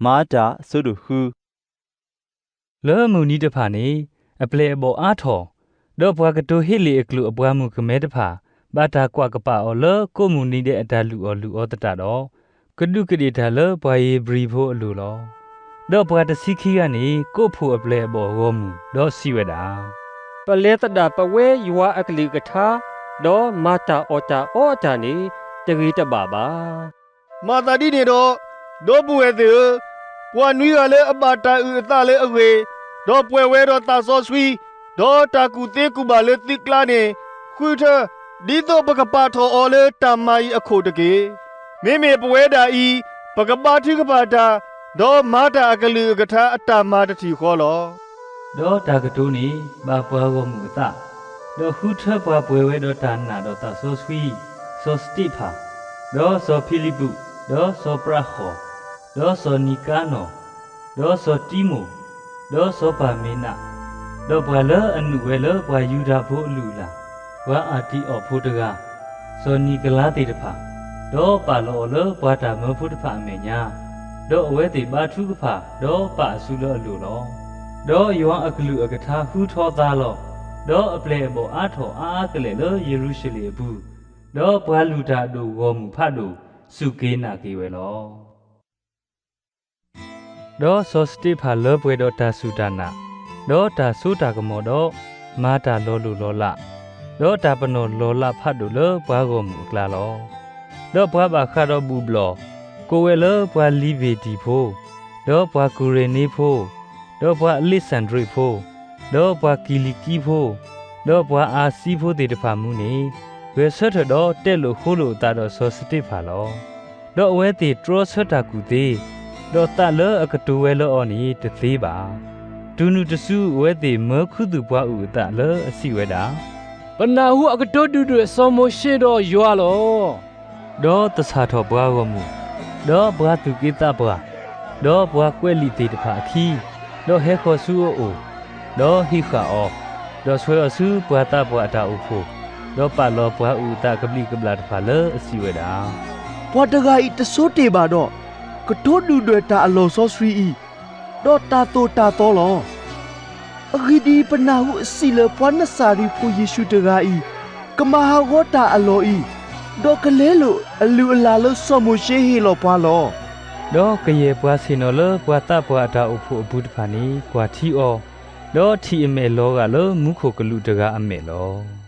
မၤတၢ်အဆၢဒိၣ်ဃု. လၢမုၢ်နံၤတဖၣ်န့ၣ် အပျဲၢ်အဘီၣ်အါထီၣ်, ဒီးပှၤကတိၤဟ့လ့ၣ်အကျိာ်အပှၤမုၣ်ကမဲတဖၣ် ဘၣ်တၢ်ကွၢ်ကပာ်အီၤလၢကိးမုၢ်နံၤဒဲးအတၢ်လုၢ်အီၣ်လုၢ်အီသတးဒီး, ကဒူးကဒ့ၣ်တၢ်လၢပှၤဧ့ၤဘြံၤဖိအလိၤလီၤ. ဒီးပှၤတဆံခံဂၤန့ၣ် ကိးဖှိၣ်အပျဲၢ်အဘီၣ်ဂီၢ်မုၢ် ဒီးစံးဝဲဒၣ်, ပလဲၤသဒၣ်ပဝဲယွၤအကလုၢ်အကထါ, ဒီးမၤတၢ်အီၣ်တၢ်အီအတၢ်န့ၣ် တဂ့ၤတဘၣ်ဘၣ်. မၤသးဒ်န့ၣ်ဒီး, ဒီပုၢ်ဝဲၢ်သ့ၣ်ဧၢ, ပှၤနွံဂၤလၢအဘၣ်တၢ်အုၣ်အသးလၢအဂ့ၢ်, ဒီးပှဲၤဝဲဒီးသးစီဆှံ, ဒီးတၢ်ကူၣ်သ့ကူၣ်ဘၣ်လၢသုကျါန့ၣ်, ဃုထၢ, ဒ်သိးပကပာ်ထီၣ်အီၤလၢတၢ်မၤအံၤအခိၣ်တက့ၢ်. မ့မ့ၢ်ပဝဲဒၣ်အံၤ, ပကဘါထုကဖၣ်တၢ်, ဒီးမၤတၢ်အကလုၢ်အကထါအတၢ်မၤတထံၣ်ဃီလီၤ. ဒီးတၢ်ကတိၤန့ၣ် ဘၣ်ပှၤဂီၢ်မုၢ်အသး, ဒီးဃုထၢပှၤပှဲၤဝဲဒီးတၢ်နာ်ဒီးသးစီဆှံ, စီၤစတ့းဖၣ်, ဒီးစီၤဖံလံးပူး, ဒီးစီၤပြးဃီၤ, ဒီးစီၤနံၤကါနီၢ်, ဒီးစီၤတံမိၣ်, ဒီးစီၤပၢ်မ့ၤနး, ဒီးပှၤလၢအနုာ်ဝဲလၢပှၤယူဒၤဖိအလုၢ်အလၢ်, ပှၤအၣ်တံၣ်အီၣ်ဖိတဂၤ, စီၤနံၤကလါသ့ၣ်တဖၣ်, ဒီးပာ်လီၤအီၤလၢပှၤတၢ်မၢဖိတဖၣ်အမဲာ်ညါ, ဒီးအဝဲသ့ၣ်ဘါထုကဖၣ်, ဒီးပာ်အစုလၢအလိၤလီၤ. ဒီးယွၤအကလုၢ်အကထါဟူထီၣ်သါလီၤ. ဒီးအပျဲၢ်အဘီၣ်အါထီၣ်အါအါကလဲာ်လၢယရူၤၡလ့ၣ်အပူၤ, ဒီးပှၤလုၢ်တၢ်အဒိၣ်ဂီၢ်မုၢ်ဖးဒိၣ်စူၢ်က့ၤနာ်က့ၤဝဲလီၤ. ဒီးစီၤစတ့းဖၣ်လၢပှဲၤဒီးတၢ်စူၢ်တၢ်နာ်, ဒီးတၢ်စိတၢ်ကမီၤဒီး, မၤတၢ်လီၤလိၢ်လီၤလး, ဒီးတၢ်ပနီၣ်လီၤလးဖးဒိၣ်လၢပှၤဂီၢ်မုၢ်အကျါလီၤ. ဒီးပှၤဘၣ်ဃးဒီးဘူၣ်ဘျီၣ်, ကိးဝဲလၢပှၤလံၤဘ့ၣ်တံၣ်ဖိ, ဒီးပှၤကူၤရ့ၤနံဖိ, ဒီးပှၤအလ့ၣ်စၣ်ဒြံးဖိ, ဒီးပှၤကံၤလံၤကံဖိ, ဒီးပှၤအၤစံဖိသ့ၣ်တဖၣ်မူန့ၣ်, ဂဲၤဆၢထၢၣ်ဒီးတဲလိာ်ဃိလိာ်အသးဒီးစီၤစတ့းဖၣ်လီၤ. ဒီးအဝဲသ့ၣ်တြီဆၢတၢ်ကူၣ်သ့, ဒီးသးလၢအကတိၤဝဲလၢအီၤန့ၣ်တသ့ဘၣ်. တုၤနုၤတစုအဝဲသ့ၣ်မၢခူသူၣ်ပှၤအုၣ်အသးလၢအစံးဝဲဒၣ်, ပနၢ်ဟူအကတိၤဒုၣ်ဒွဲၣ်စီၤမိၤၡ့ဒီးယွၤလီၤ. ဒီးသဆၣ်ထီၣ်ပှၤဂီၢ်မုၢ်, ဒီးပှၤသူၣ်က့သးပှၢ်, ဒီးပှၤကွဲးလံာ်သ့ၣ်တဖၣ်အခံ, ဒီးဟဲဃီၤဆူအအိၣ်, ဒီးဟ့ၣ်ဃာ်အီၤ, ဒီးဆွဲအီၤဆူပှၤသးပှၢ်အတၢ်အိၣ်ဖှိၣ်, ဒီးပာ်လီၤပှၤအုၣ်အသးကဘျံးကဘျၣ်တဖၣ်လၢအစံးဝဲဒၣ်, ပှၤတဂၤအံၤတဆိတ့ၢ်ဘၣ်ဒီး, ကတိၤဒုၣ်ဒွဲၣ်တၢ်အလီၢ်စီဆှံအံၤ, ဒီးတၢ်သိၣ်တၢ်သီလီၤ. အဂ့ၢ်ဒ်အံၤ, ပနၢ်ဟူအစံးလၢပှၤနစၤရ့းဖိယ့ၣ်ၡူးတဂၤအံၤ, ကမၤဟးဂီၤတၢ်အလီၢ်အံၤ, ဒီးကလဲလိာ်အလုၢ်အလၢ်လၢစီၤမိၤၡ့ဟ့ၣ်လီၤပှၤလီၤ. ဒီးကယဲၢ်ပှၤဆ့ၣ်နီၤလၢပှၤသးပှၢ်အတၢ်အိၣ်ဖှိၣ်အပူၤတဖၣ်န့ၣ် ကွၢ်ထံအီၤ, ဒီးထံၣ်အမဲာ်လီၤဂာ်လၢမူခိၣ်ကလူးတဂၤအမဲာ်လီၤ.